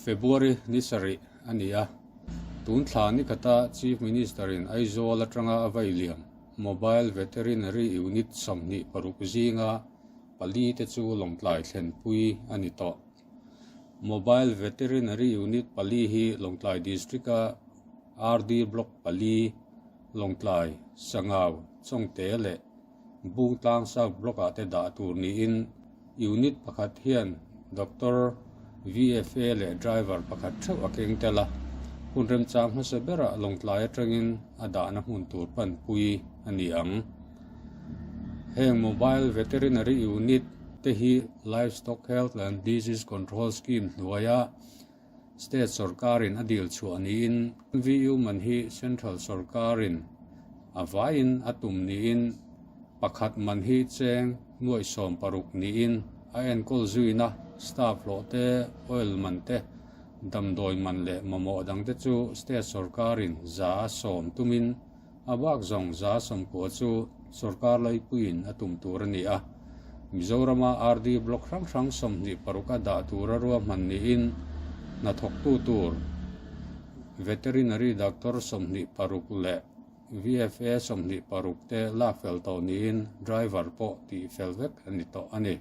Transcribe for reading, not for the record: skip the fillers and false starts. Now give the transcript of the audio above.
February ni sarih a ni a, tun thla ni khata Chief Minister-in Aizawl atanga a vai liam Mobile Veterinary Unit 26 zinga pali te chu Lawngtlai thlenpui a ni tawh. Mobile Veterinary Unit pali hi Lawngtlai District-a RD Block pali, Lawngtlai, Sangau, Chawngte leh Bungtlang South Block-ah te dah tur niin Unit pakhat hian Doctor, VFA leh Driver pakhat theuh a keng tel a, hun remchang hmasa berah Lawngtlai atangin a dahna hmun tur panpui a ni ang. Heng Mobile Veterinary Unit te hi Livestock Health and Disease Control Scheme hnuaia State sorkarin a dil chhuah niin VU man hi Central sorkarin a vaiin a tum niin pakhat man hi cheng nuaih 16 niin a enkawl zuina staff hlawh te, oil man te, damdawi man leh mamawh dangte chu State sorkarin 100% tumin A bak zawng 90% chu sorkar laipuiin a tum tur a ni a. Mizorama RD Block hrang hrang 26 a dah tura ruahman niin hnathawktu tur Veterinary Doctor 26 leh VFA 26 te lak fel tawh niin driver pawh tih fel vek a ni tawh a ni.